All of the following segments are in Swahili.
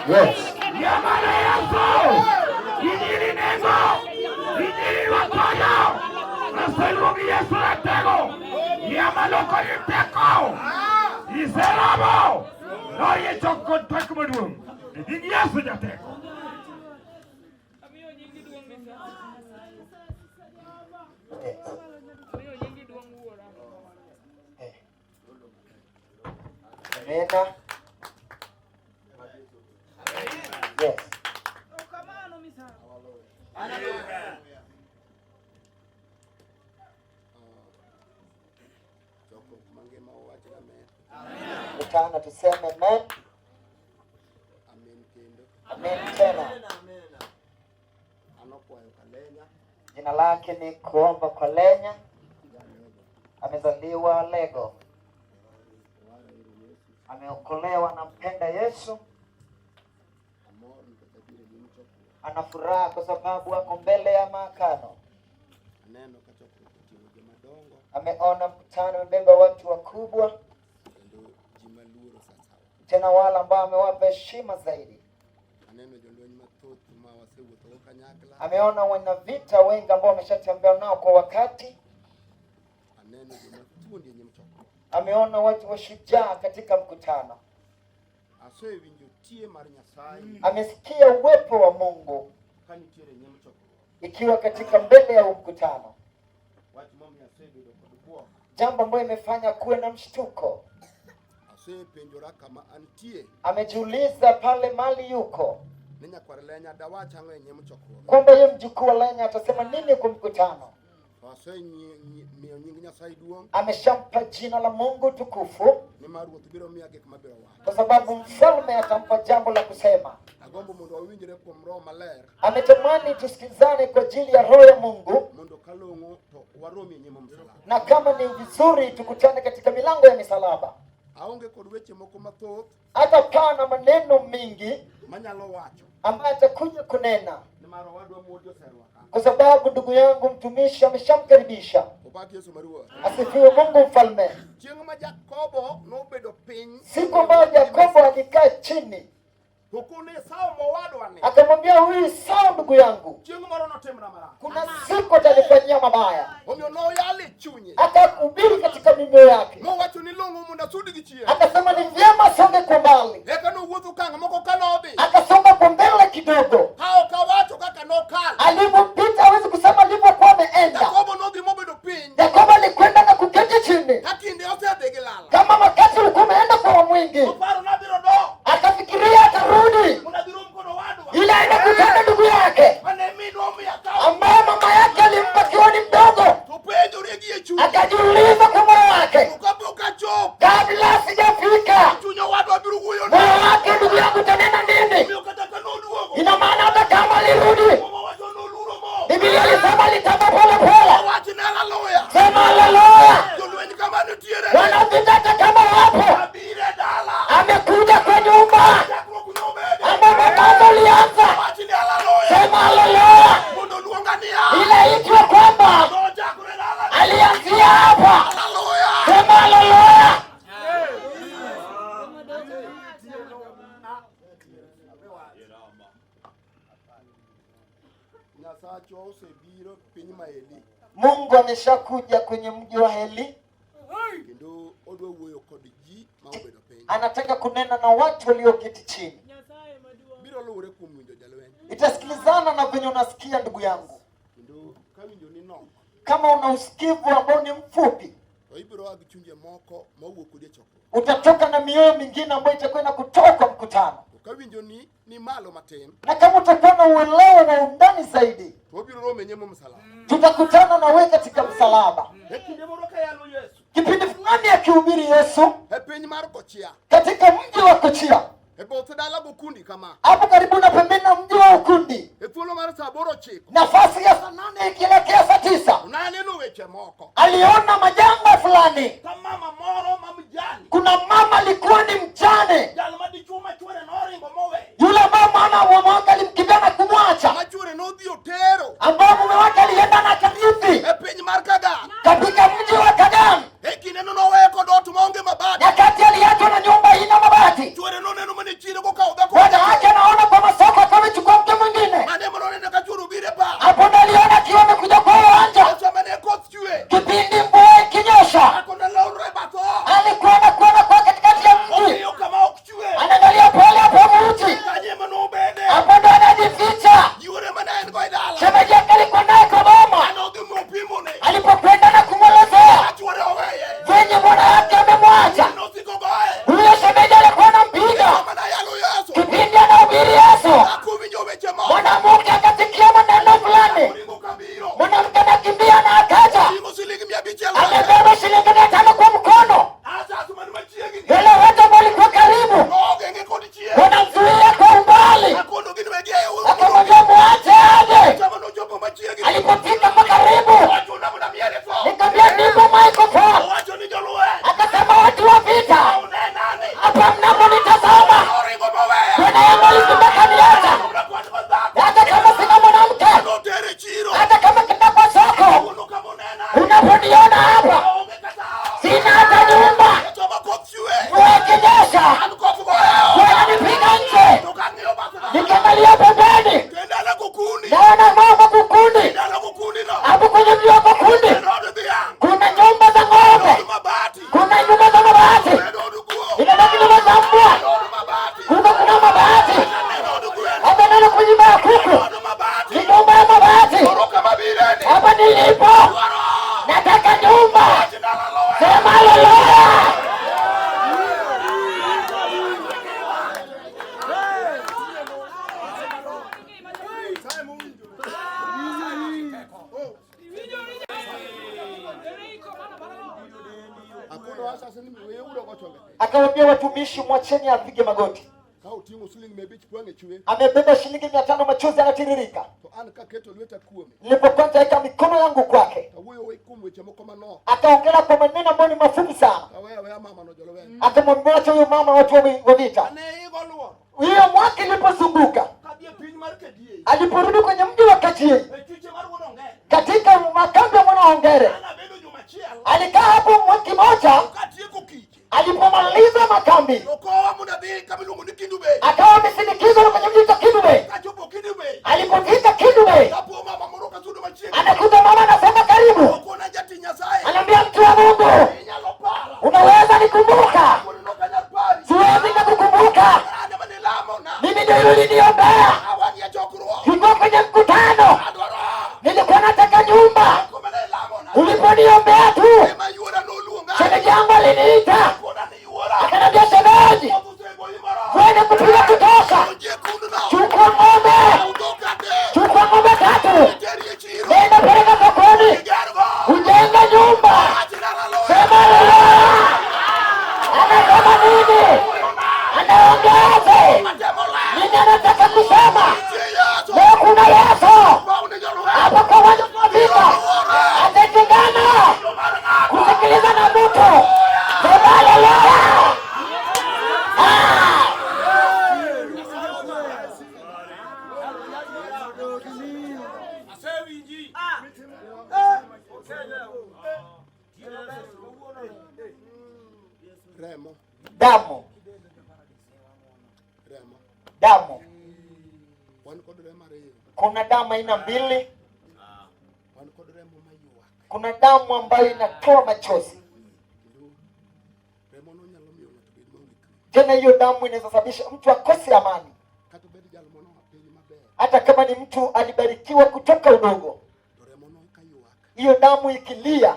Yes. Amena. Yes. Mkutano tuseme amen. Amen tena. Jina lake ni Kuomba kwa Lenya. Amezaliwa Lego. Ameokolewa na mpenda Yesu. Ana furaha kwa sababu ako mbele ya maakano. Ameona mkutano umebeba watu wakubwa, tena wale ambao amewapa heshima zaidi. Ameona wanavita wengi ambao wameshatembea nao kwa wakati. Ameona watu washujaa katika mkutano. Amesikia uwepo wa Mungu ikiwa katika mbele ya mkutano, jambo ambayo imefanya kuwe na mshtuko. Amejiuliza pale mali yuko kwamba ye mjukuu wa Lenya atasema nini kwa mkutano. Osemiyo nying Nyasaye duong' Ameshampa jina la Mungu tukufu, nimar ruoth biro miya gik mabiro wacho. Kwa sababu mfalme atampa jambo la kusema. Agombo mondo wawinjre kuom Roho Maler Ametamani tusikizane kwa ajili ya Roho ya Mungu, mondo kalong'o to warom e nyim msalaba. Na kama ni vizuri tukutane katika milango ya misalaba. Aonge kod weche moko mathoth Hata kaa na maneno mingi manyalo wacho ambaye atakuja kunena, nimar owadwa Modi oserwaka. Kwa sababu ndugu yangu mtumishi ameshamkaribisha. Opak Yesu maruoth. Asifiwe Mungu mfalme. Chieng' ma Jakobo nobedo piny, Siku ambayo Yakobo alikaa chini, to kone Esau mowadwa ni, akamwambia huyu Esau ndugu yangu, chieng' moro notimna marach. Kuna siku atanifanyia mabaya. Omiyo noyalo e chunye. Akahubiri katika mioyo yake, Mowacho ni long'o mondo asud gi chien. Akasema ni vyema asonge kwa mbali. Eka nowuotho okang' moko kanodhi. Akasonga kwa mbele kidogo. Ka ok awacho kaka nokalo. Alipopita hawezi kusema alivyokuwa ameenda. Jakobo nodhi mobedo piny. Yakobo alikwenda na kuketi chini. Ka kinde osedhi gi lala. Kama wakati ulikuwa umeenda kwa mwingi. Oparo nabiro dok. Akafikiria atarudi. Mondo adhi rom kod owadwa. Ila aende kutana ndugu yake. Mane minwa omiya kawo. Ambaye mama yake alimpa akiwa ni mdogo. To penjore gi e chunye. Akajiuliza kwa moyo wake. To kapok achopo. Kabla sijafika. Chuny owadwa biro wuoyo Moyo nade? wake ndugu yangu utanena nini? Omiyo kata ka noduogo. Ina maana hata kama alirudi. Muma wacho noluro mo. Biblia ilisema alitamba pole pole. Owach ni haleluya. Sema haleluya. Jolweny kama nitiere. Wanavita hata kama wapo. Abiro e dala. Amekuja kwa nyumba. Chakruok nobede. Ambapo mambo ulianza. Owach ni haleluya. Sema haleluya. Mondo oluonga niya. Ila itwe kwamba Nochakore dala. alianzia hapa. Haleluya. Sema haleluya. Nyasachwa osebiro piny Maeli. Mungu ameshakuja kwenye mji wa Heli. Kendo odwa wuoyo kod ji ma obedo piny. Anataka kunena na watu walioketi chini. Biro luwore kuom winjo jalweny. Itasikilizana na venye unasikia ndugu yangu. Kendo ka winjo ni nok, Kama una usikivu ambao ni mfupi, to ibiro a gi chunje moko mawuok kodi e chokruok. Utatoka na mioyo mingine ambayo itakuwa inakutoa kwa mkutano. To ka winjo ni malo matin, Na kama utakuwa na uelewa wa undani zaidi, to wabiro romo e nyim msalaba. Tutakutana na wewe katika msalaba. E kinde moro ka yalo Yesu. Kipindi fulani akihubiri Yesu E piny mar Kochia. Katika mji wa Kochia. E both dala Bukundi kama. Hapo karibu na pembeni na mji wa Ukundi. E thuolo mar saa aboro ochiko. Nafasi ya saa 8 ikielekea saa 9. Naneno weche moko. Aliona majanga fulani. Ka mama moro ma mjane. Kuna mama alikuwa ni mjane. Jal ma dichuo ma chuore noringo mowe. Yule mama ana mume wake alimkimbia na kumwacha. Ma chuore nodhi otero. Ambao mume wake alienda na akarithi. E piny mar Kagan. Katika mji wa Kagan. E kindeno noweye kod ot maonge mabati. Nyakati aliachwa na nyumba haina mabati. Chuore noneno mana e chiro kokawo dhako. Bwana wake anaona kwa masoko akiwa amechukua mke mwingine. Mane ema noneno ka chuore obiro e pap. Hapo ndo aliona akiwa amekuja kwa uwanja. E sama ne koth chwe. Kipindi mvua ikinyesha. Ako na lawre e bath ot. Alikuwa anakwenda kwa katikati ya mji. Ong'iyo kama ok chwe. Anaangalia pale hapo mti. Kanyo ema nobede. Hapo ndo anajificha. Yuore mane en go e dala. Shemeji yake alikuwa naye kwa boma. Mane odhi mopimone. Alipokwenda na kumwelezea Ka chuore oweye. venye bwana yake amemwacha. Nosiko goye. Huyo shemeji alikuwa anampiga. Kama nayalo Yesu. Kipindi anahubiri Yesu. Akuwinjo weche moko. Mwanamke akasikia maneno fulani. Oringo kabiro. Mwanamke anakimbia na akaja. Oting'o siling mia abich e lwete. Amebeba shilingi 500 kwa mkono. Asas man machiegni. Wale watu ambao walikuwa karibu Nogeng'e kod chien. wanamzuia kwa umbali. Akono gin wegi e uru. Akamwambia muache aje. Sama nochopo machiegni. Alipofika kwa karibu, Owacho namna miere tho. nikamwambia nipe microphone. Owacho ni jolweny. Akasema watu wa vita. Une nani? Hapa mnaponitazama. Oringo moweya. Bwana yangu alisimama kaniacha. Namna kwan kod dhako. Hata kama sina mwanamke. Notere chiro. Hata kama kenda kwa soko. Awuono kama unena. Unaponiona hapa. Aonge kata ot. Sina hata nyumba. Sama koth chwe. Mvua ikinyesha. An koth goya. Wananipiga nje. To kang'iyo bath dala. Nikiangalia pembeni. Kendo dala Kukundi. Naona mama Kukundi. Dala Kukundi no. Hapo kwenye mji wa Kukundi. En od dhiang'. Kuna nyumba za ng'ombe. En od mabati. Kuna nyumba za mabati. En od guo. Inabaki nyumba za mbwa. En od mabati. Kumbe kuna mabati. En od gwen. Hapa nalo kwa nyumba ya kuku. En od mabati. Ni nyumba ya mabati. Koro kama bireni. Hapa nilipo. Dwaro. Nataka nyumba. Wach dala loya. Sema haleluya. Watumishi, mwacheni apige magoti. Ka oting'o siling 500 wang'e chwe. Amebeba shilingi 500, machozi yanatiririka. To an kaketo lweta kuome. Nilipokuwa nitaweka mikono yangu kwake, Tawuoyo kuom weche moko manok. Akaongea kwa maneno ambayo ni mafupi sana. Taweyo aweya mama no jolweny. Akamwambia huyo mama watu wa vita. Ane igo luoro. Hiyo mwaka ilipozunguka, Kadhi e piny mar Kediei. Aliporudi kwenye mji wa Kediei, E chuche mar wuon Ongere. Katika makambi ya mwana wa Ongere, An abedo juma achiel. Alikaa hapo mwaka mmoja. Katieko kiche. Alipomaliza makambi, Okowa mondo adhi kama iluongo ni Kendu Bay. Akawa amesindikizwa kwenye mji wa Kendu Bay. Kachopo Kendu Bay. Alipofika Kendu Bay, Kapo mama moro kasudo machiegni. Anakuta mama anasema karibu. Okona jatich Nyasaye. Anaambia mtu wa Mungu, Inyalo para. Unaweza nikumbuka? Wuon ok anyal pari. Siwezi kukukumbuka. An ema nilamona. Mimi ndio yule uliniombea. Awanie chokruok. Tulikuwa kwenye mkutano. Adwaro. Nilikuwa nataka nyumba. Koma ne ilamona. Uliponiombea tu, Ema yuora noluonga. shemeji yangu aliniita. Kona ni yuora. Akaniambia shemeji, twende kupiga kutoka. Chukua ng'ombe. Chukua ng'ombe 3. Nenda peleka sokoni. Ujenge nyumba. Sema haleluya. Anasema nini? Anaongeaje? Nini anataka kusema? Leo kuna Yesu. Hapa kwa watu wa vita. Atatengana. Kusikiliza na mtu. Sema haleluya. Remo. Damu. Remo. Damu. Wan kod remo ariyo. Kuna damu aina mbili. Wan kod remo maywak. Kuna damu ambayo inatoa machozi. Kendo remo no nyalo miyo ng'ato bed maonge kwe. Tena hiyo damu inaweza sababisha mtu akose amani. Kata obed jal moro piny maber. Hata kama ni mtu alibarikiwa kutoka udogo. To remo no ka ywak. Hiyo damu ikilia,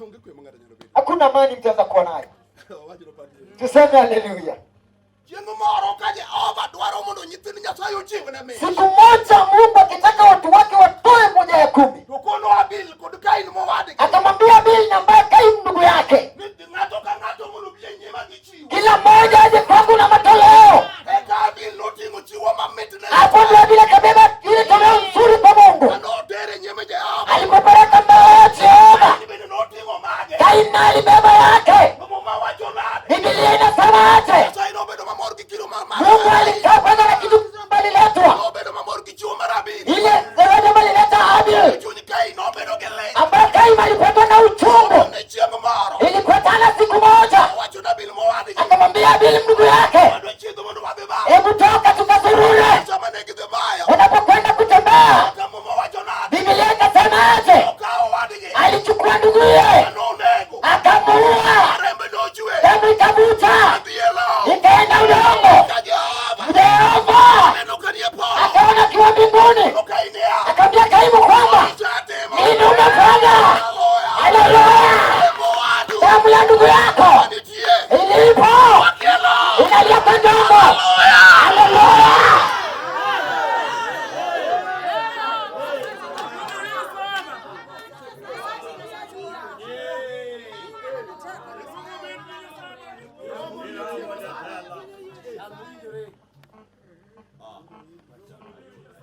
Onge kwe ma ng'ato nyalo bedo. hakuna amani mtu anaweza kuwa nayo. Wawach no padri. Tuseme haleluya. Chieng' moro ka Jehova dwaro mondo nyithind Nyasaye ochiwne mich. Siku moja Mungu akitaka watu wake watoe 1 ya 10. To kono Abil kod Kain mowadgi. Akamwambia Abil na ambaye Kain ndugu yake. Ni ng'ato ka ng'ato mondo obi e nyima gi chiwo. Kila mmoja aje kwangu na matoleo. Eka Abil noting'o chiwo mamit ne Hapo ndio Abil akabeba ile toleo nzuri kwa Mungu. Mane otere e nyim Jehova. Alipopeleka mbele ya Jehova. Kain bende noting'o mage. Kain naye alibeba yake. To Muma wacho nade? Biblia inasema aje? Nyasaye nobedo mamor gi kido mar Mungu alikaa kwanza na kitu kizuri ambacho aliletwa. Nobedo mamor gi chiwo mar Abil. Ile zawadi ambayo alileta Abil. Chuny Kain nobedo gi lit. Ambayo Kain alipatwa na uchungu. Ne chieng' moro. Ilipatana siku moja. Owacho ne Abil mowadgi. Akamwambia Abil ndugu yake, Wadwa chiedho mondo wadhi bayo. Hebu toka tukazurure. Sama ne gidhi bayo. Unapokwenda kutembea, Kata Muma wacho nade? Biblia inasema aje? Okawo owadgi. Alichukua nduguye, Nonego. akamuua. Rembe nochwe. Damu ikavuja. Adhi e lowo. Ikaenda udongo. Ka Jehova. Jehova Neno ka nie polo. akaona akiwa mbinguni. To Kain niya. Akamwambia Kaimu kwamba Isetimo. nini umefanya? Haleluya. Haleluya. Rembo owadu. Damu ya ndugu yako Nitie. ilipo Wakielo. inalia kwa udongo. Haleluya. Haleluya.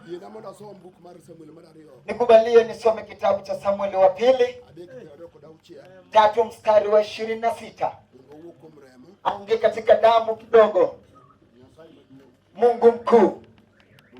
Yiena mondo asom buk mar Samuel mar ariyo. Nikubalie nisome kitabu cha Samueli wa pili 3:26. 3 mstari wa 26. Mondo owuo kuom remo. Aongee katika damu kidogo. Nyasaye maduong' Mungu mkuu mondo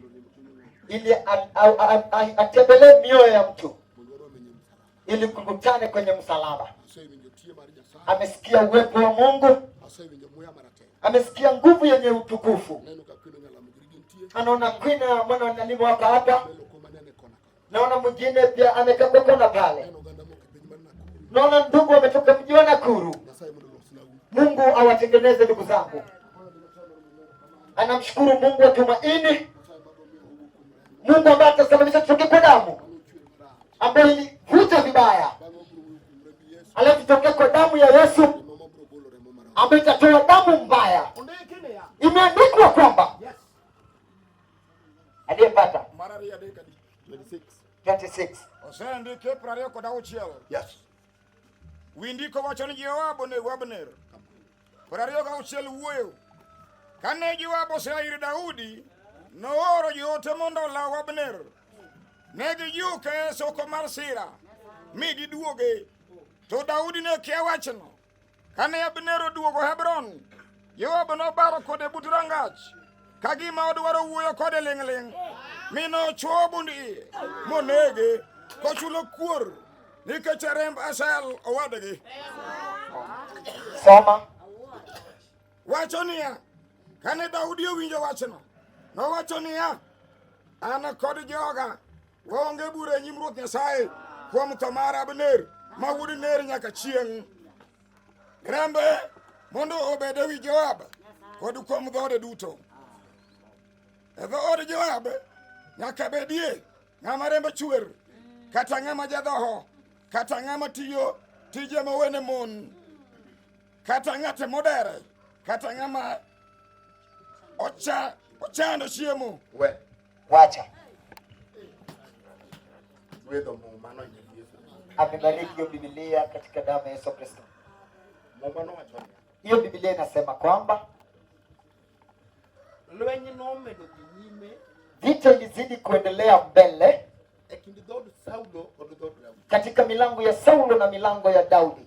olim chuny ng'ato. ili atembelee mioyo ya mtu Mondo warom e nyim msalaba. ili kukutane kwenye msalaba. Asewinjo tiyo mar Nyasaye. Amesikia uwepo wa Mungu, Asewinjo muya marateng. amesikia nguvu yenye utukufu. Aneno ka Queen Onyalamo gi gintie. Anaona Queen mwana wa nani wako hapa. Aneno koma nene kona kona. Naona mwingine pia amekaa kwa kona pale. Aneno oganda moko e piny mar Nakuru. Naona ndugu wametoka mji wa Nakuru. Nyasaye mondo olosna u. Mungu awatengeneze ndugu zangu. Anamshukuru Mungu wa tumaini, Nyasaye mabiro miyo owuok kuom remo. Mungu ambaye atasababisha tutoke kwa damu Mano chwer marach. ambayo ilivuja vibaya, Bang'e wabiro wuoyo kuom remb Yesu. alafu tutoke kwa damu ya Yesu Remo mabiro golo remo marach. ambayo itatoa damu mbaya. Ondiki niya. Imeandikwa kwamba Yes. aliyepata Mar ariyo adek adi? 26. 26. Osendiki 26. Yes. Wi ndiko wacho ni Joab onego Abner. 26 wuoyo. Kane Joab osea ir Daudi, nooro joote mondo olaw Abner. Ne gijuke e soko mar Sira, mi giduoge. To Daudi ne kia wachno. Kane Abner oduogo Hebron, Joab nobaro kode but rangach, ka gima odwaro wuoyo kode ling'ling', mi nochwowo bund iye, monege, kochulo kuor nikech remb Asahel owadgi. Soma. Wacho niya, kane Daudi owinjo wachno, nowacho niya, an kod joga waonge bura e nyim Ruoth Nyasaye kuom tho mar Abner ma wuod Ner nyaka chieng'. Rembe mondo obed ewi Joab kod kuom dhoode duto. E dhood Joab nyaka bedie ng'ama rembe chwer, kata ng'ama jadhoho, kata ng'ama tiyo tije mowene mon, kata ng'at modere, kata ng'ama ochando chiemo. We. Wacha. Gwedho muma no nying Yesu. Amebariki hiyo Biblia katika damu ya Yesu Kristo. Muma nowacho niya, Hiyo Biblia inasema kwamba lweny nomedo dhi nyime vita ilizidi kuendelea mbele e kind dhood Saulo kod dhood Daudi. katika milango ya Saulo na milango ya Daudi,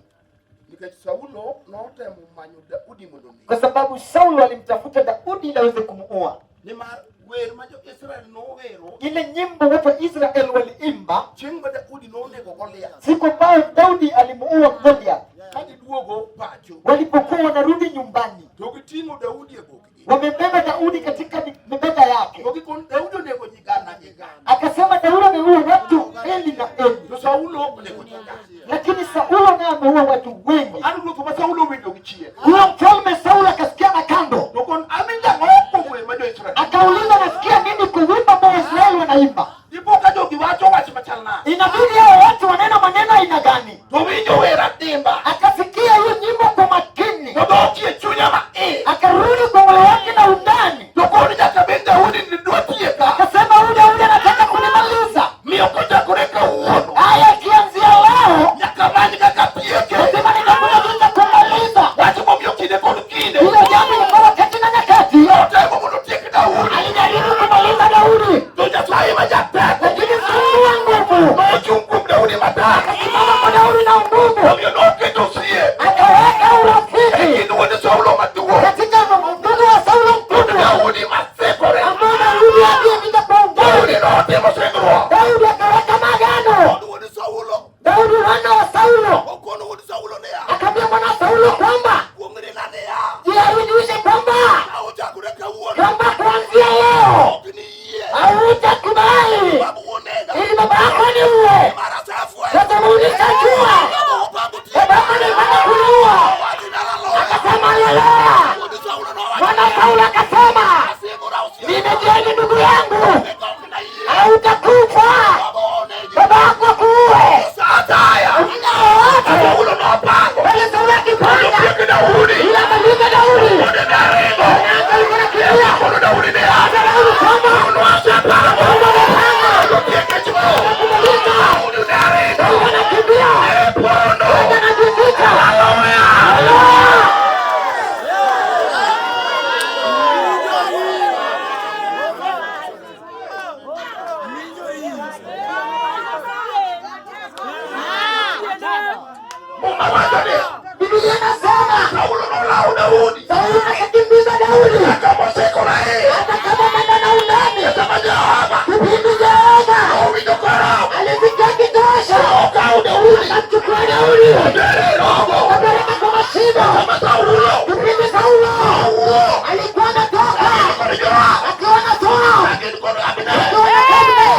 Nikech Saulo notemo manyo Daudi mondo onege. kwa sababu Saulo alimtafuta Daudi ili aweze kumuua. Nimar wer ma jo-Israel nowero Ile nyimbo watu wa Israeli waliimba chieng' ma Daudi nonego Goliath siku ambayo Daudi alimuua Goliath, ka giduogo pacho walipokuwa wanarudi nyumbani, to giting'o Daudi e gokgi. wamebeba Daudi katika mabega yake. To gikon Daudi onego ji gana gi gana. Akasema Daudi ameua watu eli na eli, To Saulo onego ji gana. lakini Saulo naye ameua watu wengi. An ruoth ma Saulo owinjo gi chien. Huyo mfalme Saulo akasikia na kando, To kon awinjo ang'o kuom wer ma jo-Israel. akauliza nasikia nini kuwimba ambao Waisraeli wanaimba? Dipo ka jogi wacho wach machal nade. Inabidi hao watu wanena maneno aina gani? To winjo wer adimba. Akasikia hiyo nyimbo kwa makini, To dokie chunya ma iye. akarudi kwa moyo wake na undani, To koro nyaka bed Daudi ni dwa tieka. akasema huyu Daudi anataka kunimaliza. Miyo kochakore kawuono. Haya, ikianzia leo Nyaka many kaka tieke. lazima nitakuja vita kumaliza. Wach momiyo kinde kod kinde. Hilo jambo ilikuwa wakati na nyakati, Notemo mondo otiek Daudi. alijaribu kumaliza Daudi, To Nyasaye ma jateko. lakini Mungu wa nguvu Nochung' kuom Daudi matek. akasimama kwa Daudi na nguvu, Omiyo noketo sie. akaweka E urafiki kind wuod Saulo maduong'. katika ndugu wa Saulo Kod mkubwa Daudi masekore. ambao Daudi aliyepita kwa Daudi undani. notimo singruok. Daudi akaweka maagano. Kod wuod Saulo. Daudi mwana wa Saulo Okono wuod Saulo niya. akaambia mwana wa Saulo kwamba Kuong'rina niya. jiahidiishe kwamba Ka ochakore kawuono. kwamba kuanzia leo Ok niyie. hautakubali Babu onega. ili baba yako niue, Mar asafwe. kwa sababu ulishajua Babu opango tieka. baba yako nilifanya kuniua. Owacho dala loya. Akasema haleluya. Wuod Saulo nowacho. Mwana wa Saulo akasema Asingora osiepa. nimejiahidi ndugu yangu, Eka ok nayie. hautakufa, Baba onegi. baba yako akuue. Sataya. Muda wowote Saulo nopango. pale Saulo akipanga Otiek Daudi. ila amalize Daudi. Wuode ne ringo. Anaanza alikuwa anakimbia. Kono Daudi niya. Sasa Daudi kwamba Nosepango. Daudi amepanga Otieke chuo. kumaliza. Daudi ne ringo. Daudi anakimbia. E pondo. Daudi anajificha. Haleluya. Haleluya. Muma wacho niya. Biblia inasema Saulo nolawo Daudi. Sauli akakimbiza Daudi Kaka mosekore. hata kama ameenda na undani. Kama Jehova. Kipindi Jehova Nowinjo koramo. alifikia kitosha, Okawo Daudi. akamchukua Daudi Otere e rogo. akapeleka kwa mashimo. Kama Saulo. Kipindi Saulo Owuok. alikuwa anatoka Kod Joab. akiwa anatoa Gin kod Abner. akiwa na Abner.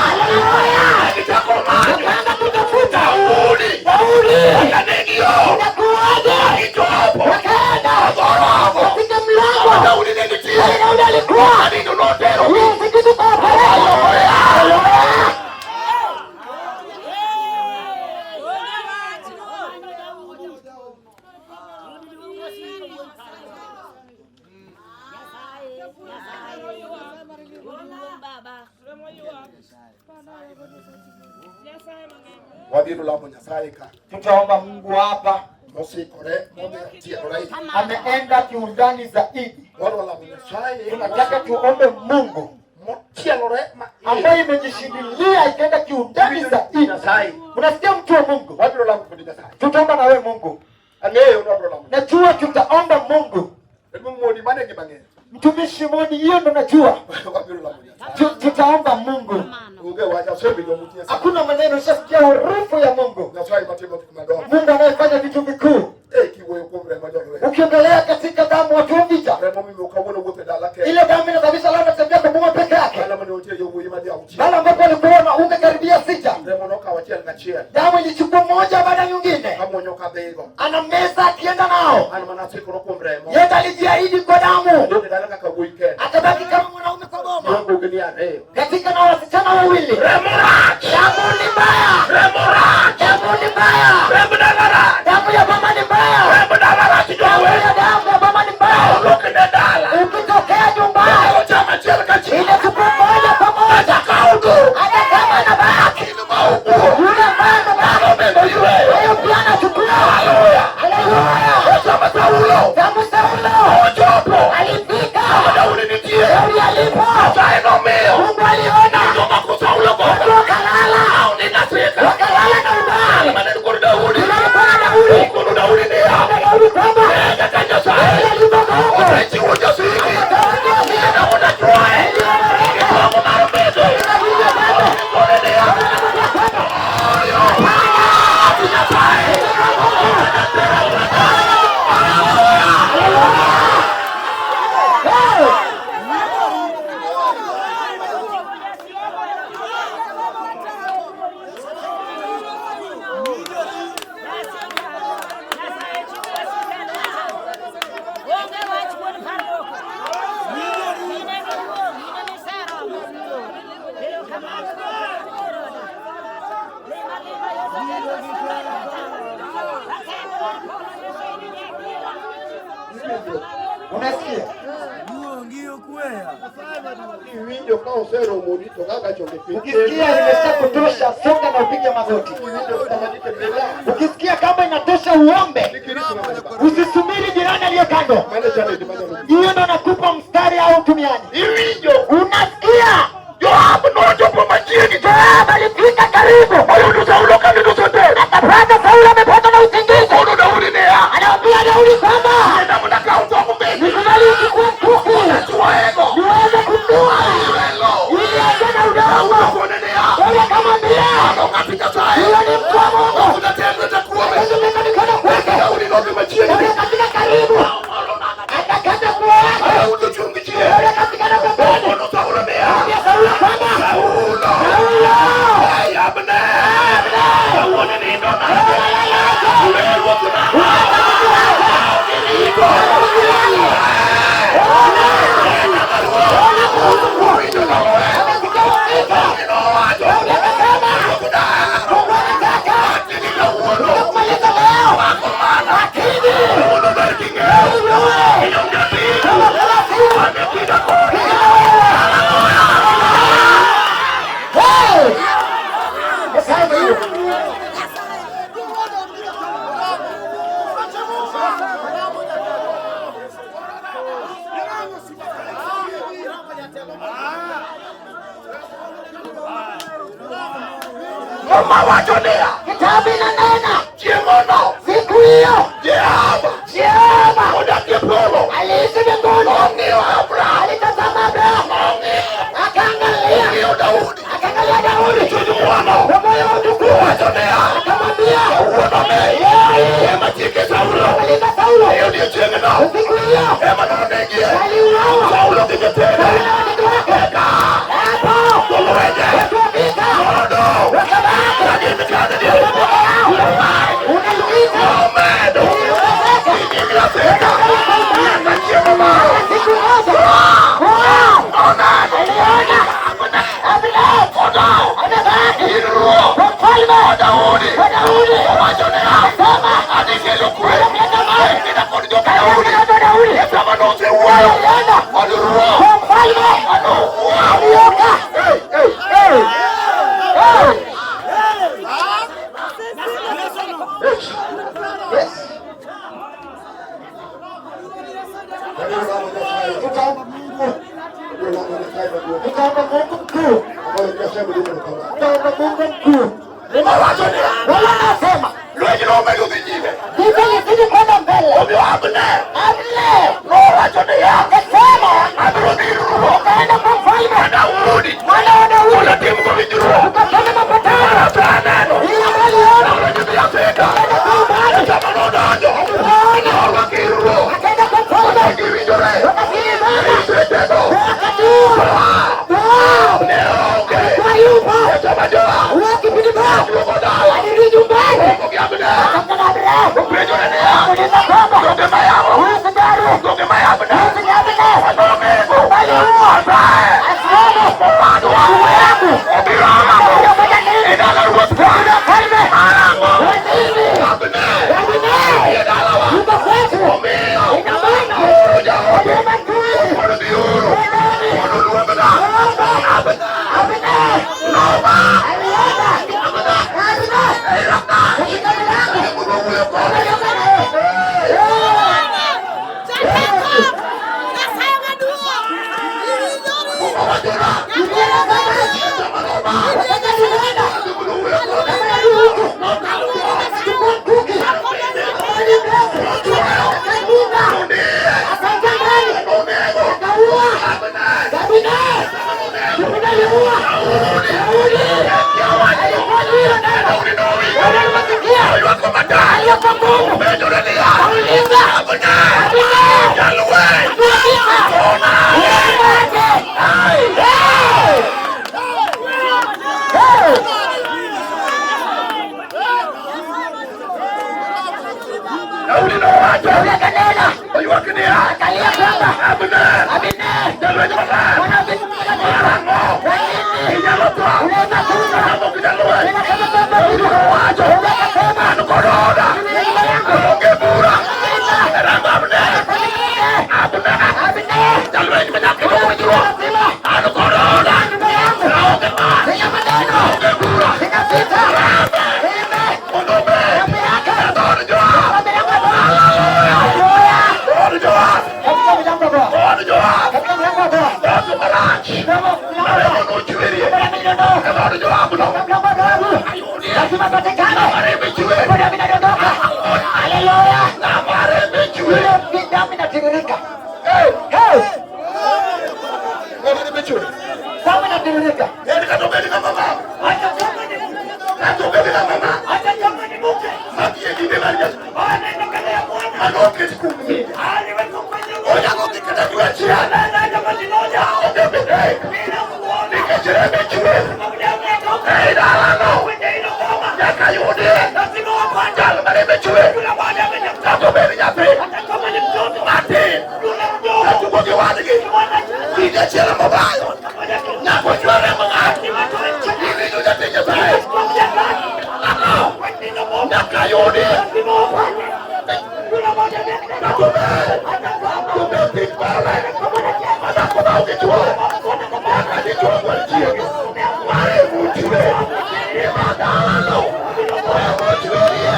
Haleluya! Gichako manyo. Wakaanza kutafuta Daudi. Daudi, Kanegio. inakuwaje? Gichopo. Wakaenda Gorogo. katika mlango Daudi ne nitie. pale Daudi alikuwa Nindo notero. hiyo usingizi kwa wapeleka. Haleluya! Wabiro lamo Nyasaye ka. Tutaomba Mungu hapa. Mosikore modhi tielore. Ameenda kiundani zaidi. Wadwa lamo Nyasaye Tunataka tuombe Mungu motielore ma ambaye imejishindilia ikaenda kiundani zaidi. Nyasaye. Unasikia mtu wa Mungu? Wabiro lamo kod Nyasaye. Tutaomba na wewe Mungu. Ang'eyo ni wabiro lamo. Najua tutaomba Mungu. Jaduong' Modi mano e gima ang'eyo. Mtumishi Modi, hiyo ndo najua. Wabiro lamo Nyasaye. Tutaomba Mungu. Onge wach asewinjo much Nyasaye. Hakuna maneno, ushasikia harufu ya Mungu. Nyasaye matimo gik madongo. Mungu anayefanya vitu vikuu. Eh, kiwuoyo kuom remo jolweny. Ukiongelea katika damu watu wa vita, Remo mimiyo kawuono wuotho e dala kende. ile damu inasababisha leo natembea kwa boma peke yake. Dala mane nitie yawuoyi madhi auchiel. Pale ambapo walikuwa na ungekaribia 6, Remo nokawo achiel kachiel. damu ilichukua moja baada ya nyingine, Kamuonyo kadhigo. ana meza akienda nao. An mana asikora kuom remo. Yeye alijiahidi kwa damu, Adong' e dala kaka wuoyi kende. akabaki kama mwanaume kwa boma Yongo gi ni ariyo. katika na wasichana wawili. Remo rach! Damu ni mbaya, Remo rach! damu ni mbaya, Remb dala rach! damu ya mama ni mbaya, Remb dala rach damu jowe! ya damu ya mama ni mbaya. Wuok ne dala! Ukitokea nyumbani Onyalo chamo achiel kachiel. inachukua moja kwa moja, Kaudu! hata kama anabaki In ma owuok. yule ambaye anabaki, Mano bende oyweyo. huyo pia anachukua. Haleluya! Haleluya! Ochamo Saulo! Damu Saulo Ochopo! alifika, Kama Daudi nitie! Daudi alipo, Nyasaye nomiyo! Mungu aliona, Jomako Saulo watu gogo! wakalala, Aoni nasika! wakalala na ubaya. Mane ni kod Daudi! Yule alikuwa na Daudi, Okono Daudi niya! na Daudi kwamba Kaka Nyasaye! yeye alivyogonga Osechiwo jasiki! Daudi achwoye! Gitong'o mar bedo! Kone niya! Oyo! Ati Nyasaye! Unasikia? Iwinjo ka oseromoni to kaka chonge piny. Ukisikia imesha kutosha, songa na upige magoti. Iwinjo kama nikembela. Ukisikia kama inatosha, uombe, Nikirito na maliba. usisubiri jirani aliye kando. Mano challenge manyalo. Hiyo ndo nakupa mstari au tumiani. Iwinjo Unasikia? Joab nochopo machiegni. Joab alifika karibu, Oyudo Saulo ka nindo osotero. akapata Saulo amepatwa na usingizi. Okono Daudi niya. Anamwambia Daudi kwamba Nenda mondo akaw tong bende. nikubali uchukue mkuki Achwoyego. niweze kumdua Ayuelo. ili aje na udongo. Okone niya. Daudi akamwambia Mano ng'at Nyasaye. huyo ni mtu wa Mungu, Okunatendo takuome. tumeka mikono kwake. Daudi nodhi machiegni. Daudi akafika karibu, akakata nguo yake. Daudi ochung' gi chien. Daudi akafikana pembeni, Okono Saulo niya. akamwambia Saulo kwamba Saulo. Saulo, Ei, Abner. Kawuono inindo nade? Wer ruoth nade? Inindo. Owinjo nolwe. amesikia usiku. Daudi nowacho. Daudi akasema Ruoth daro. Mungu anataka Ati ni kawuono. kumaliza leo, Mako mana. lakini Kawuono ber king'eyo. ujue Ionge piny. kama thelathini Ane kinda kodi. Hey! Nyasaye hiyo. Muma wacho niya. Kitabu inanena Chieng'ono. siku hiyo Jehova. Jehova Odak e polo. aliishi mbinguni, Ong'iyo Abraham. alitazama Abrahamu, Ong'iyo. akaangalia, Ong'iyo Daudi. akaangalia Daudi Chuny ng'wono. kwa moyo wa utukufu, Owacho niya. akamwambia Kawuono ne. leo hii Ema chike Saulo. maliza Saulo. E odiechieng'no. Usiku hiyo Ema nonegie. aliuawa Saulo gi jotende. Saulo na watoto wake. Eka. Hapo Jolwenje. watu wa vita Nodong'. wakabaki Ka gin kane diere. unaluiza Omedo. iliongezeka Nying Raseka. Nyaka chiemo moro. siku moja. Wow! Oneno. Aliona Abner Odong'. amebaki In ruoth. kwa mfalme Daudi. wa Daudi, Owacho niya. akasema Adhi kelo kwe. Analeta amani. E kinda kod joka Daudi Daudi. na Daudi Sama nosewuoyo. alienda Kod ruoth. kwa mfalme Anowuoyo. alioka. Hey, hey. Hey! Hey! Yes. Tutaomba Mungu. Tutaomba Mungu mkuu. Tutaomba Mungu mkuu. Owacho niya, Wala anasema lweny nomedo dhi nyime. vita lizidi kwenda mbele. Omiyo Abner Abner nowacho niya, akasema abiro dhi ir ruoth nitaenda kwa mfalme ma Daudi mwana wa Daudi, mondo atimgo winjruok. tukafanya mapatano. Mar ase aneno Ila aliona lweny dhi Afrika. kwenda kwa ubani, Sama nodonjo, norwako ir ruoth. akaenda kwa mfalme, Giwinjore. wakasikilizana. Sechego Wakati huo Yoabu ne onge. alikuwa yupo Sama Joab ule kipindi Yoabu duogo dala, alirudi nyumbani, romo gi Abner. akamwona Abner, Openjore niya, akamuuliza kwamba donge mayamo, huyu sigaru donge ma Abner, huyu si Abner nonego aliua Asaye asimame owadwa nyuma yangu obiro amo unafanya e nini? dala ruoth ka. Mfalme Marang'o? wa nini? Abner Abner e dalawa. yuko kwetu, Omiyo ina maana oro jaote aliomba mtumishi mondo odhi oro mondo oluongna Abner. Abner Noma aliomba Abner Abner ei rangach katika milango mondo owuoyo kode. akatoka naye. Owachona Biblia inasema sama noma wakati alienda mondo owuoyo kode. kama huku Nokawo akachukua mkuki akafanya mrefu akavuka akaingia ndani onego akaua Abner. Abner. Kipindi aliua Daudi alikuwa juu ya neno. Daudi nowinjo Daudi aliposikia oywak matek. aliyokuwa Mungu Openjore niya, kauliza Abner Abner jalweny Hakika Mungu wake. Hey! Hey! Daudi nowacho Daudi akanena oywak niya, akalia kwamba Abner Abner jalweny maler mwana wa vita mtakatifu, marang'o kwa nini inyalo tho unaweza kufa kapok jalweny? tena kama baba Daudi nowacho Daudi akasema an kod oda mimi na nyumba yangu aonge bura e rango Abner. Abner Abner Abner jalweny manyaka iluw winjruok lazima an kod oda nyumba yangu aonge mach sina maneno aonge bura sina vita mimi mondo obed damu yake e dhood Joab. kwa milango ya Bwana. Haleluya. Dhood Joab, Katika milango ya Bwana, dhood Joab, katika milango ya Bwana, dhood marach mlango wa maremo Bwana, nochwerie damu inadondoka. e dhood Joabno. Mlango wa Daudi Ayudie lazima patikane. marembe chwer, Kwa damu inadondoka. Haleluya. na marembe chwer. Ile damu inatiririka. Eh, Hey, na marembe chwer. damu inatiririka. En kata obed ng'ama mama, Hata kama ni kata obed ng'ama mama, hata kama ni mke madhi e dinde mar Nyasaye anaenda mbele ya Bwana, manoket kuom mine. aliweka kwenye ngome, Onyalo dhi kata dwe achiel anaenda mwezi moja onge midek bila kuona, nikech rembe chwer sababu damu inatoka ei dalano. kwenye hilo boma. Nyaka yudie Lazima wapate jal marembe chwer, yule baada ya mwenye kata obed nyathi hata kama ni mtoto matin yule mdogo katugo gi wadgi kinde achiel mobayo nyaka ochwer remb ng'ato. Iwinjo jatich Nyasaye nyaka yudi kata obed obed tich mare madhako ma ok ichuore nyaka dichuo gwel chiegi maremo chwer ema dalano remo chwerie.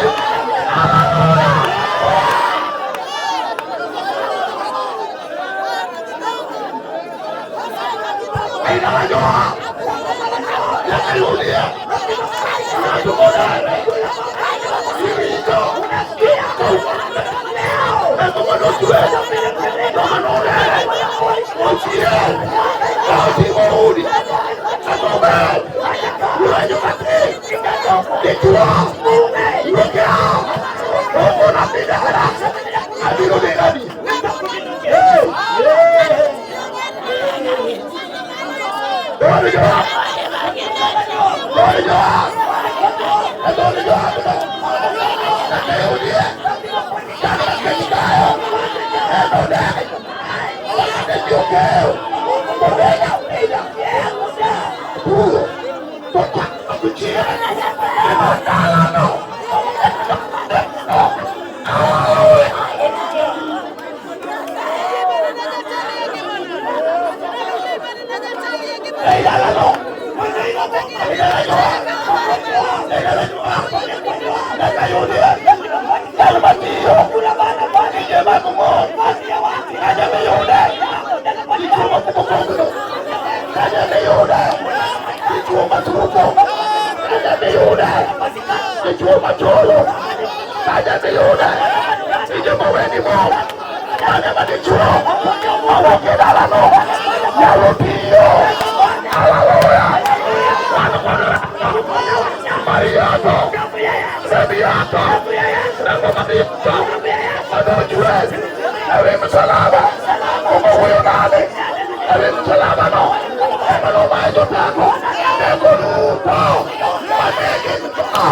Ei dala Joab nyaka yudie ng'ato modar iwinjo remo manochwer manonere ochier otimo udi kata obed lwenyo matin dichuo wuok e ot okona dhi dala abiro dhi adi. Dhood Joab, dhood Joab, e dhood Joab no nyaka yudie jal makech kayo en odeny ne ji okeyo odeny ahinya puro to chak odiechieng ema dalano. Ei dalano, ei dala Joab, ei dala Joab, nyaka yudie jal matiyo tije mag mon nyaka miyude. Dichuo macholo. Kaja miyude. Ije maweni mo. Mane ma dichuo. Mawuok e dalano. Nyalo tiyo. Haleluya. Wan kod Mariato. Rebiato. Rengo Mariato. Manochwe. Ewi msalaba. Kuma wuoyo nade. Ewi msalaba no. Ema nomayo joteko. Teko duto. Mane gin go.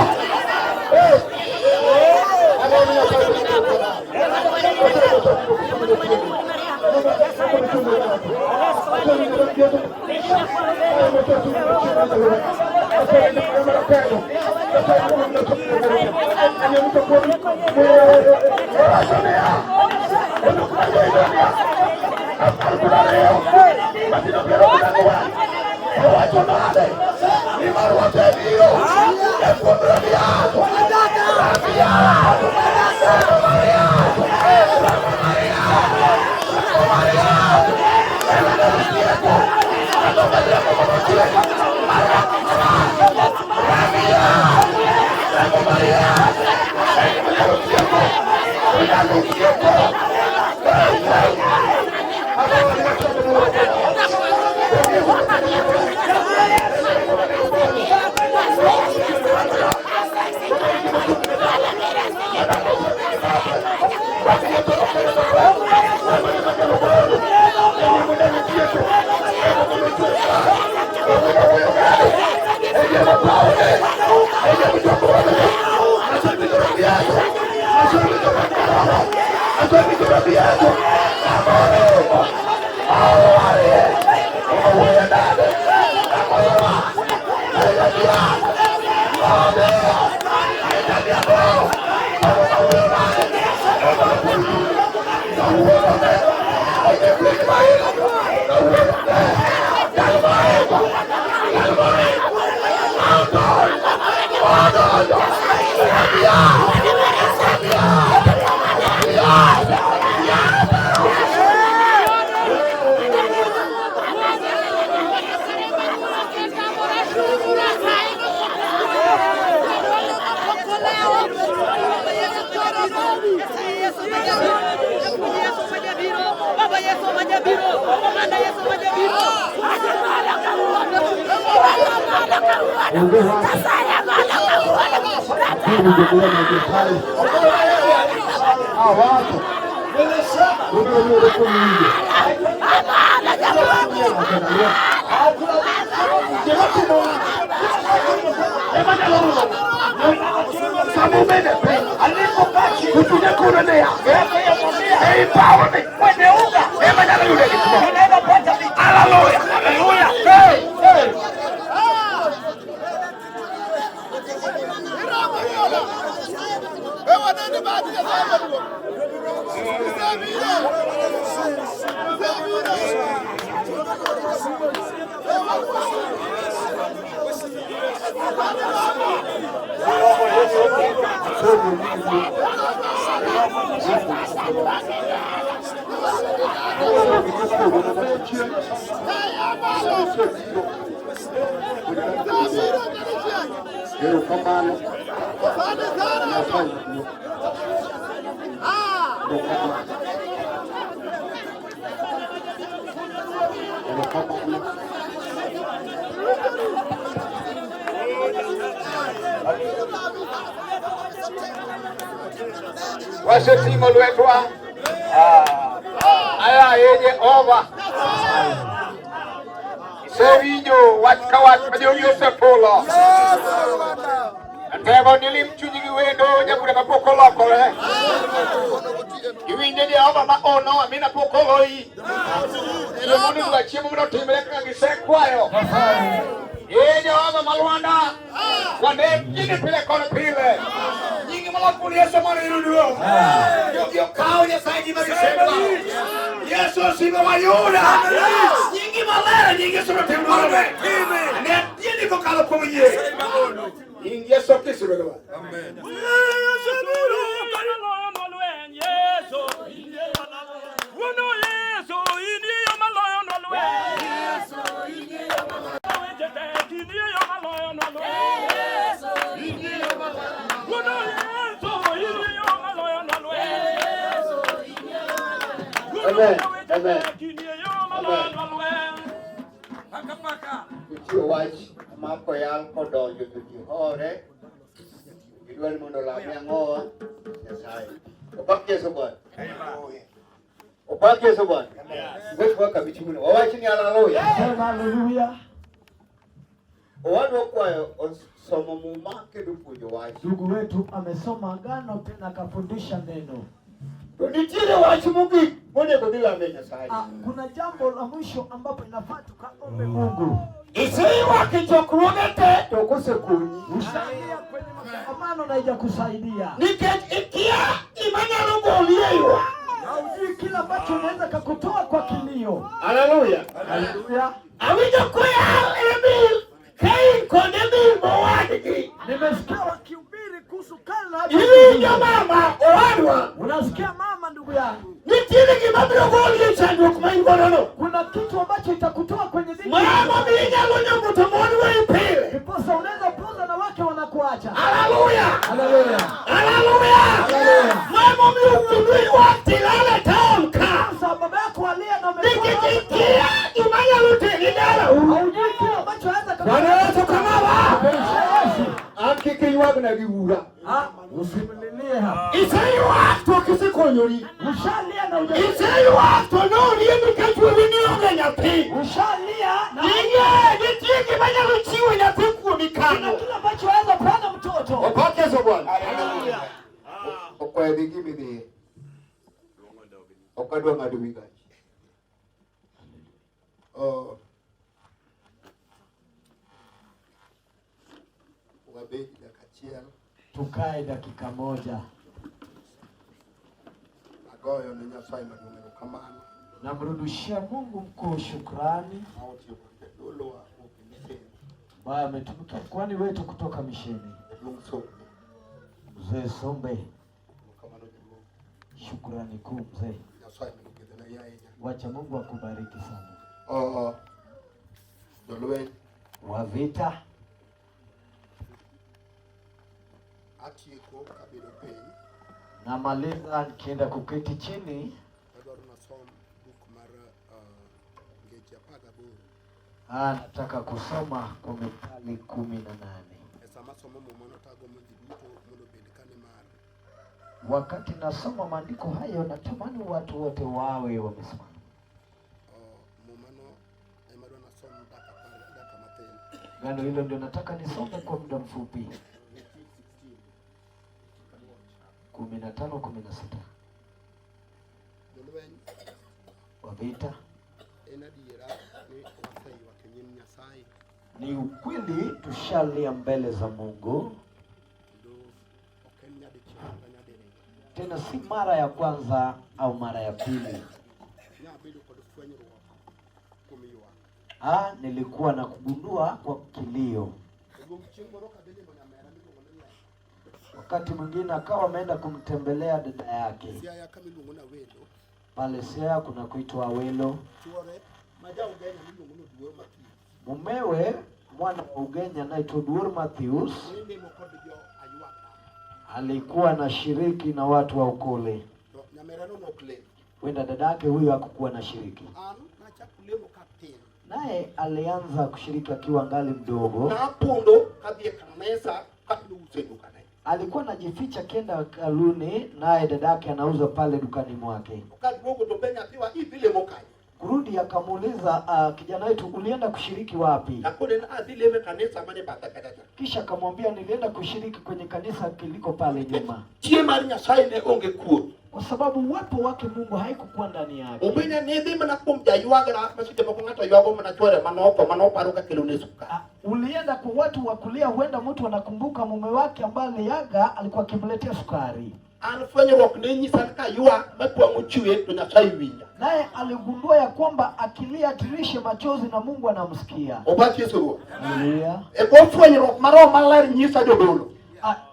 Wasetimo lwetwa aya ye Jehova isewinjo wach ka wach ma jogi osefulo atemo nilim chunygi gi wendo nyabura mapok olokore iwinjo Jehova ma ono amina pok oloyi chiemo ni chiemo mondo otimre kaka gisekwayo ye Jehova malwanda wande gini pile kod pile nyingi molok Yesu mondo iyud duong' jogi okawo Nyasaye gima gisekwayo Yesu osimo wayuda nyingi maler nying Yesu mondo otim dwarone ne tieni kokalo kuom yie nying Yesu Kristo Ruodhwa. Amen. Amen. Amen. Nitie wach ma koyal kodonjo to ji hore. Gidwa ni mondo olame ang'owa Nyasaye. Opak Yesu Bwana. Opak Yesu Bwana. Wetu waka bichumuni. Wawach ni haleluya. Sema haleluya. Owadwa kwayo osomo muma kendo puonjo wach. Ndugu wetu amesoma agano tena akafundisha neno. To nitiere wach mogik monego dhi lame Nyasaye. Ah, kuna jambo la mwisho ambapo inafaa tukaombe Mungu. Iseywak e chokruoge te to ok osekonyi. Ushalia kwenye makongamano na haijakusaidia. Nikech ikia gima nyalo goli e ywak. Haujui kila ambacho unaweza kakutoa kwa kilio. Haleluya. Haleluya. Awinjo koyal Emil, Kain kod Emil mowadgi. Nimesikia wakihubiri kuhusu Kaini na Iwinjo Abeli. mama owadwa, Unasikia mama, ndugu yangu, nitiere gima biro goli e chandruok ma in godo no. kuna kitu ambacho itakutoa kwenye dhiki. Mano mi inyalo nyombo to mon weyi pile. Ndiposa unaweza puuza na wake wanakuacha. Haleluya. Haleluya. Haleluya. Haleluya. Mano mi owuondu ywak tilal e taon ka. Sasa baba yako alia na Nikech amekuwa ikia gima nyalo teri dalau. haujui kile ambacho anaweza Bwana Yesu kamawa. Yesu. An kik iywagna gi ura. Ah, usimlilie hapa. Iseywak to ok isekonyori. Ushalia na uja. Iseywak to noriembi ka chuori ni onge nyathi. Ushalia na Ing'e nitie gima nyalo chiwo nyathi kuomi kuna kanyo. kile ambacho anaweza peana mtoto. Opak Yesu Bwana. Okwayo dhi gima idhiye. Ok adwa ng'ado wi gach. Oh. Wabed dakika achiel Tukae dakika moja. agoyo ne Nyasaye maduong' erokamano Namrudishia Mungu mkuu shukrani ma otiyo kod jadolowa wuok e misen ambaye ametumikia mkoani wetu kutoka misheni. jaduong' Sombe. Mzee Sombe, Erokamano jaduong'. shukrani kuu mzee. Nyasaye mondo ogwedhna ahinya. Wacha Mungu akubariki sana. Oh, jolweny Wa vita, atieko kabedo piny namaliza nikienda kuketi chini. adwaro nasom buk mar Ngeche 18. Nataka kusoma kwa Mithali 18. E sama asomo muma no tagombo ji duto mondo obed ka ni mar. Wakati nasoma maandiko hayo, natamani watu wote wawe wamesimama. Muma no ema adwa nasom dakika matin. Gano hilo ndio nataka nisome kwa muda mfupi. 15, 16. 15 16. Jolweny Wa vita, en adiera ni waseywak e nyim Nyasaye ni ukweli tushalia mbele za Mungu, kendo ok en nyadichiel kata nyadiriyo. tena si mara ya kwanza au mara ya pili. Nyabedo kod fwenyruok kuom ywak. Nilikuwa na kugundua kwa kilio. Oduong' chieng' moro kadhi limo nyamera miluongo ni Lemo. Wakati mwingine akawa ameenda kumtembelea dada yake Siaya kama iluongo ni Awelo, pale Siaya kuna kuitwa Awelo. chuore ma ja Ugenya miluongo ni Oduor Matthews Mumewe mwana wa Ugenya anaitwa Oduor Matthews ne lemo kod jo Aywak. alikuwa na shiriki na watu wa Ukole. To nyamerano nok lem. Huenda dadake huyo hakukuwa na shiriki, An nachako lemo katin. naye alianza kushiriki akiwa ngali mdogo. Napondo kadhi e kanisa ka iuso e dukane. Alikuwa anajificha kenda kaluni, naye dadake anauza pale dukani mwake. To kaduogo to be nyathiwa idhi lemo kanye? Kurudi akamuuliza, kijana wetu ulienda kushiriki wapi? Akone ni adhi lemo e kanisa mane bathe kacha cha. Kisha akamwambia nilienda kushiriki kwenye kanisa kiliko pale nyuma, Chieng' mar Nyasaye ne onge kuom. kwa sababu uwepo wake Mungu haikukuwa ndani yake. Obenya ne dhi mana kuom jaywagra ma seche moko ng'ato ywago mana chuore manotho manoparo ka kelone sukari. Ulienda kwa watu wa kulia, huenda mtu anakumbuka mume wake ambaye aliaga alikuwa akimletea sukari. An fwenyruok ne nyisa ni kaywak makwang'o chwe to Nyasaye winja. Naye aligundua ya kwamba akilia tirishe machozi na Mungu anamsikia. Opak Yesu Ruoth. Haleluya. E bwo fwenyruok ma Roho Maler nyisa jodolo.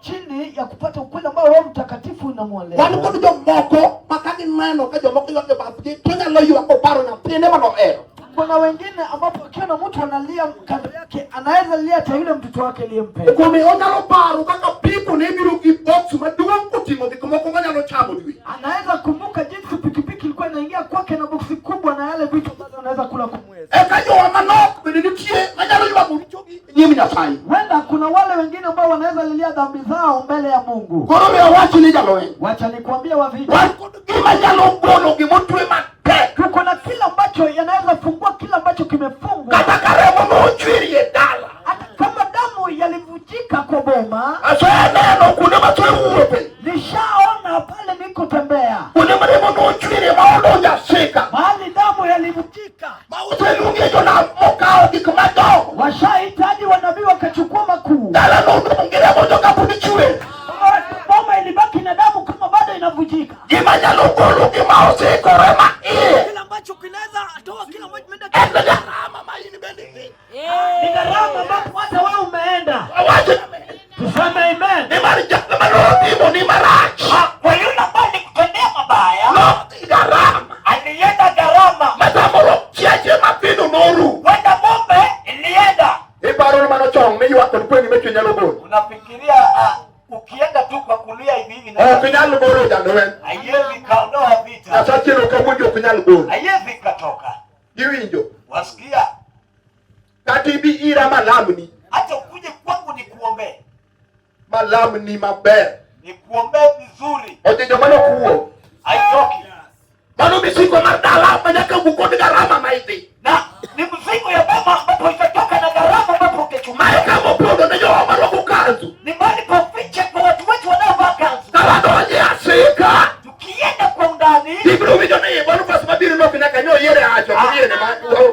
Chini ya kupata ukweli ambao Roho Mtakatifu Wan inamweleza. kod jomoko ma ka gineno ka jomoko ywak e bathgi to nyalo ywak koparo nyathine manohero. Kuna wengine ambapo akiona mtu analia kando yake anaweza lia hata yule mtoto wake aliyempenda. Kuome onyalo paro kaka pipo ne biro gi box maduong' koting'o gik moko manyalo chamo dwe. Anaweza kumbuka jinsi pikipiki wiki ilikuwa inaingia kwake na boksi kubwa na yale vitu ambazo anaweza kula kwa mwezi. Eka jowa manok bende nitie manyalo ywago richogi e nyim Nyasaye. Huenda kuna wale wengine ambao wanaweza lilia dhambi zao mbele ya Mungu. Koro we awach ni jalweny. Wacha nikwambie wa vita, Wan kod gima nyalo golo gimotwe matek. Tuko na kila ambacho yanaweza fungua kila ambacho kimefungwa, Kata ka remo nochwerie dala. Hata kama damu yalivujika kwa boma. Aseneno kuonde masewuothe. Nishaona pale nikotembea, Kuonde ma remo nochwerie ma odonjo asika. Mahali damu yalivujika, Ma oseluongie jonam mokawo gik madongo. Washahitaji wanabii wakachukua makuu. Dala nodong' gi remo to kapod chwer. Boma ilibaki na damu kama bado inavujika. Gima nyalo golo gima osikore ma iye. Kila ambacho kinaweza toa kila ambacho kimeenda En garama ma in bende idhi. Ni gharama ambapo hata wewe umeenda. Awacho Tuseme amen. ni mar jal manotimo ni marach. Kwa yule ambaye alikutendea mabaya, Nodhi garama. alienda gharama. Ma samoro chiache matindo noru. Kwenda ng'ombe ilienda. Iparo ni mano chong miywak kod kweni mecho nyalo golo. Unafikiria ukienda tu kwa kulia hivi hivi na Ok nyal golo jalweny. haiwezi kaondoa vita. Nyasache ok awuonjo ok nyal golo. Haiwezi katoka. Iwinjo? Wasikia? Kata ibi ira malamni. Hata ukuje kwangu nikuombee. Malamni maber. Nikuombee vizuri. Oje joma nokuo. Haitoki. Mano misiko mar dala manyaka wuok kod garama ma idhi. Na ni mzigo ya baba ambapo itatoka na gharama ambapo ungechukua. Mae kama opondo ne jowa marwako kanzu. Ni mahali pafiche kwa watu wetu wanaovaa kanzu. Ka wadonje asika. Tukienda kwa undani, Ibiro winjo ni Boniface mabiro nok nyaka nyo yiere acho to yiere ma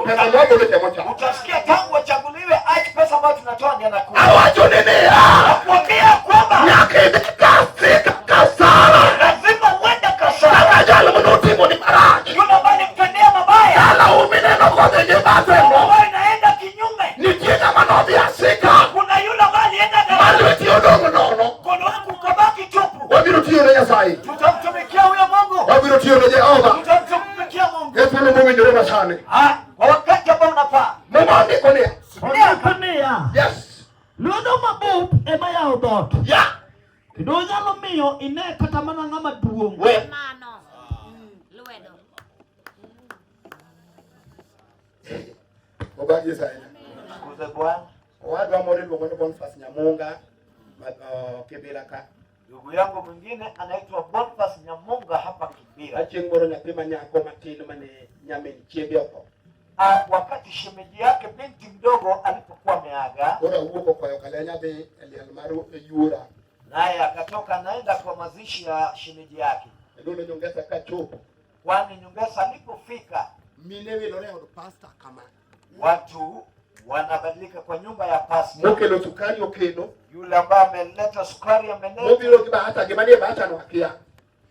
pesa mwagolo cha mocha. Utasikia tangu wachaguliwe achi pesa ambayo tunatoa ndio anakuwa. Awacho ni niya. Nakuambia kwamba nyaka idhi kasika kasara. Lazima uende kasara. Kaka jal manotimo ni marach. Yule ambaye alimtendea mabaya. Dala umineno kodhi gi bathe mo. Ambayo inaenda kinyume. Nitie ng'ama nodhi asika. Kuna yule ambaye alienda Ma gharama. lweti odong' nono. Mkono wako ukabaki tupu. Wabiro tiyo ne Nyasaye. Tutamtumikia huyo Mungu. Wabiro tiyo ne Jehova. Tutamtumikia Mungu. E thuolo mowinjore masani. Kwa wakati ambao unafaa. Muma ondiko niya. Ondiko niya. Yes. Lwedo mabup ema yawo dhoot. Ya. Kendo nyalo miyo ine kata mana ng'ama duong'. We. Mano. Lwedo. Obagi Nyasaye. Tukuze Bwana. Owadwa moro iluongo ni Boniface Nyamunga Kibira ka. Ndugu yangu mwingine anaitwa Boniface Nyamunga hapa Kibira. Achieng' moro nyathi ma nyako matin mane nyamin chiege otho. Wakati shemeji yake binti mdogo alipokuwa ameaga, Koro awuok okwayo kalenya dhi e liel mar yuora. naye akatoka anaenda kwa mazishi ya shemeji yake. Kendo ne Nyongesa kachopo. Kwani Nyongesa alipofika, Mine wilore e od pasta kama. Watu wanabadilika kwa nyumba ya pasta. Mokelo sukari okelo. Yule ambaye ameleta sukari ameleta. Mobiro gi bahasha, gima nie bahasha no akia.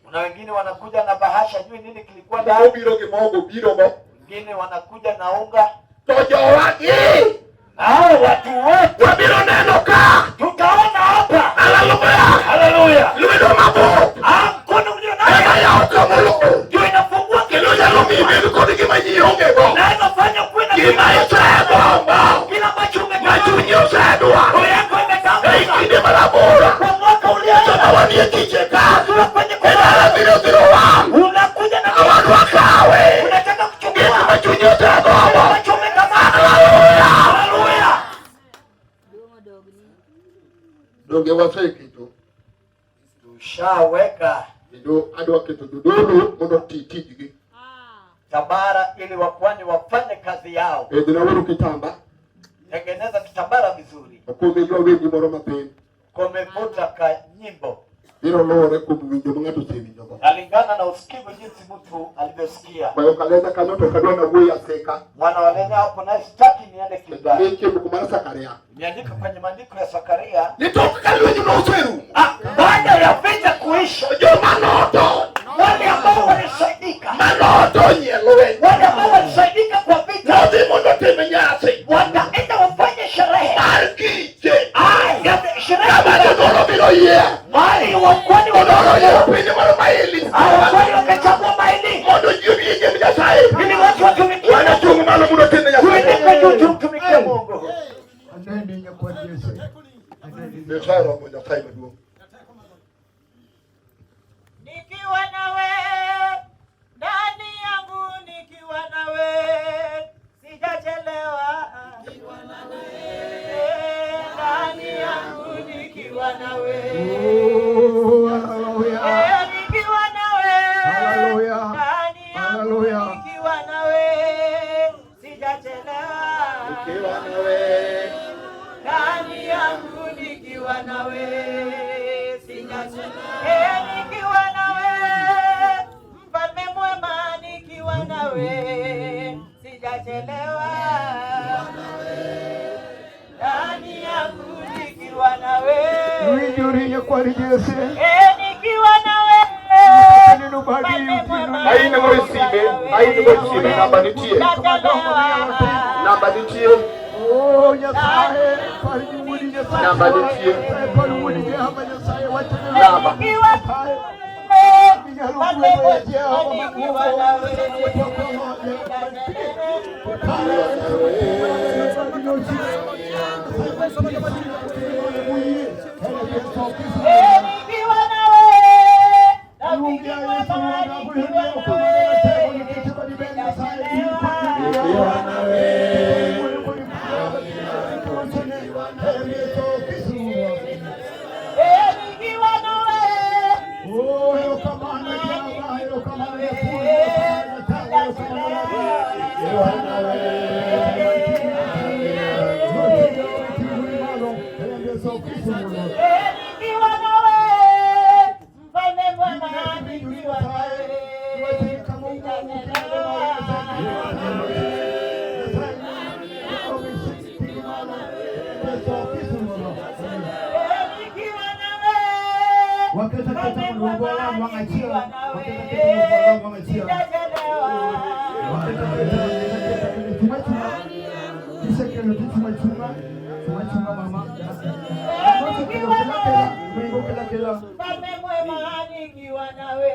Kuna wengine wanakuja na bahasha, jui nini kilikuwa ndani. Mobiro gi mogo biro go. Wengine wanakuja na unga. To jowagi. Na hao watu wote wabiro neno ka. Tutaona hapa. Haleluya. Haleluya. Lwedo mabup. Mkono ulio nayo. Ema yawo kamolo. Ndio inafungua Kendo nyalo miyi ibed kod gima ji onge go. Naweza fanya kuwe na Gima isegombo. Kila ambacho umetamani. Ma chunyi osedwaro. Roho yako imetamani. E kinde marabora. Kwa mwaka ulioenda. Sama wanie kiche ka. Ukiwa kwenye E dala biro biro wang'. Unakuja na Awadwa kawe. Unataka kuchukua. Gik ma chunyi osegombo. Kila ambacho umetamani. Haleluya. Haleluya. Donge waseketo. Tushaweka. Kendo adwa keto jodolo mondo oti tijgi. Tambara ili wakuhani wafanye kazi yao. Pedhna uru kitamba. Tengeneza kitambara vizuri. Okome ywa wendni moro matin. Komevuta ka nyimbo. Biro luwore kuom winjo ma ng'ato osewinjogo. Nalingana na usikivu jinsi mtu alivyosikia. Kwayo kalenda kanyo to kadwa nawuoyo asika. Mwana wa Lenya hapo naye sitaki niende kibaya. Nitie buku mar Zakaria. Imeandikwa kwenye maandiko ya Zakaria. Ni tok ka lweny noserumo. Baada ya vita kuisha, Joma notony. Wale ambao walisaidika. Manotony e lweny. Wale ambao walisaidika kwa vita. Nodhi mondo otim nyasi. Wataenda wafanye sherehe. Mar kiche. Ya sherehe. Kama jodolo biro yie. Mali wakwani Jodolo yiero piny mar maili. Wakwani wakachagua maili. Mondo ji obi e nyim Nyasaye. Ili watu watumikie. Wanachung' malo mondo otim ne Nyasaye. Tuinuke juu tumtumikie Mungu. Nyasaye romo Nyasaye maduong'. Nikiwa nawe ndani Nikiwa nawe. Ndani yangu nikiwa nawe sijachelewa, nikiwa nawe mfalme mwema, nikiwa nawe sijachelewa. Ndani yangu nikiwa nawe, nikiwa nawe mfalme mwema, Aine morisime, aine morisime, namba nitie. sijachelewa. Namba nitie. Namba nitie. Namba. Nikiwa mfalme mwema, nikiwa nawe nikiwa nawe rafiki mwema, nikiwa nawe sijachelewa. Nikiwa nawe. Nikiwa nawe Nikiwa nawe. Nikiwa nawe mfalme mwema, nikiwa nawe sijachelewa. Nikiwa nawe mfalme mwema, nikiwa nawe sijachelewa. Mfalme mwema, nikiwa nawe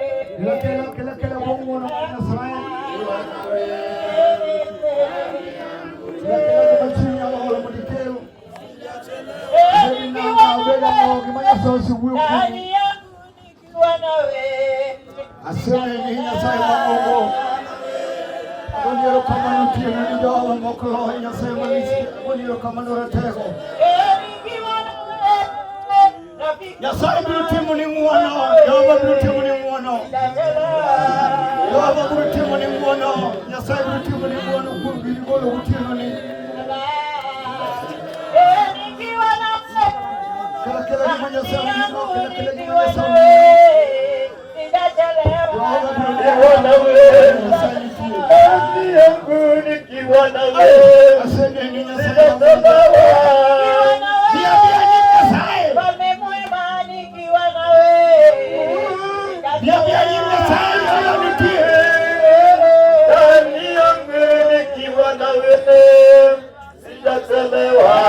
ndani yangu nikiwa nawe nikiwa nawe rafiki Nyasaye biro timo ni ng'uono, Jehova biro timo ni ng'uono. Jehova biro timo ni ng'uono, Nyasaye biro timo ni ng'uono kuom gini golo gotieno ni. nikiwa nawe Kila kila gima Nyasaye nimo, kila kila gima nikiwa Nyasaye nawe nimo. sijachelewa. Jehova biro timo Nyasaye nitie. Ndani yangu nikiwa nawe. Asante ni Nyasaye. Sijachelewa. Niambia ni Nyasaye. Mfalme mwema nikiwa nawe Niambia ni Nyasaye yeye nitie. Ndani yangu nikiwa nawe. Sijachelewa.